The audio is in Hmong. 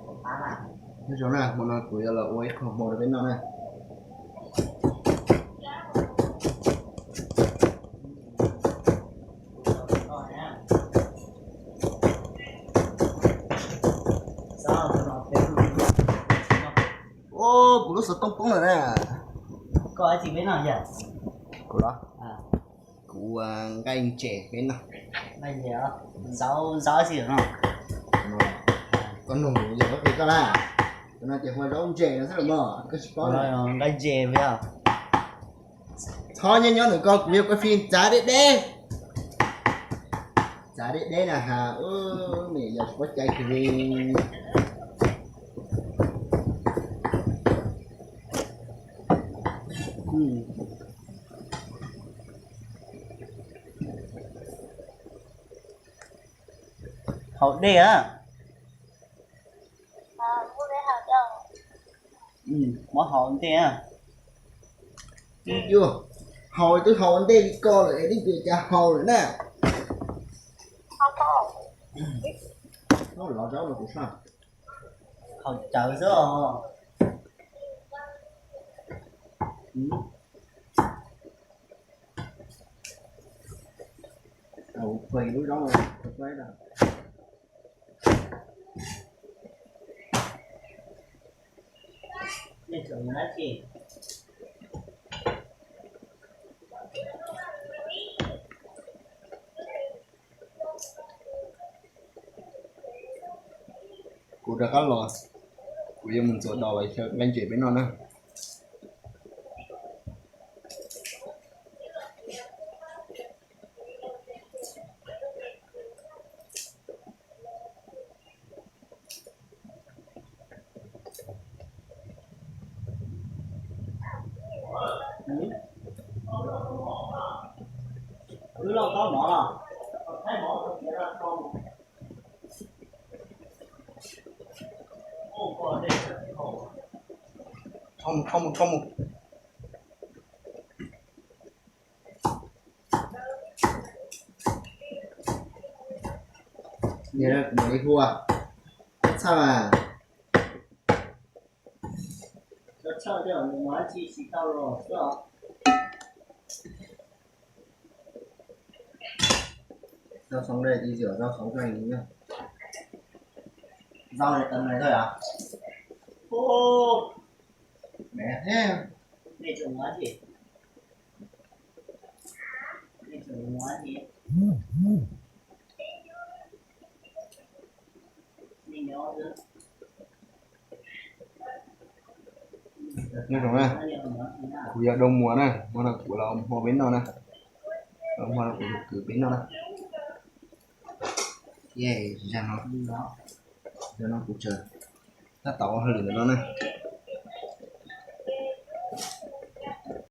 Nyob zoo na, hmo no kuv yuav los ua ib qho hmo rau peb noj na. Kuv lub xov tooj poob lawm na. Kuv los, kuv ua nqaij ntses peb noj. Koj nug yog koj qhia koj na. Cov no ces hu ua zaub ntses no xwb los mas koj tsis paub. Nqaij ntses. Txhob nyob nyob ntawm ko, kuv yuav ua fij txav deb deb. Txav deb deb na has, nim yog tsis paub cai kiag li. Haus dej a. Muab haus ntej. Haus twb haus ntej li ko lawm es leej twg cas haus lawm na. Lov zaub los kuv saj. Haus cawv xwb os. Haus pheej lub zaub no. Kuv rov qab los, kuv yuav mus ntxuav dos los xyaw nqaij ntses peb noj na. Rho mus, rho mus, rho mus. Kuv mam li hu, txhawj mas. Rau xyov rau xyov rau xyov rau xyov. Nyob zoo na, kuv yog Doo Muas na, hmo no kuv los hmo peb noj na, los hmo no kuv tus kwv peb noj na. Zag no, zag no kuv tseem tab tom ua hauj lwm ntawm no na.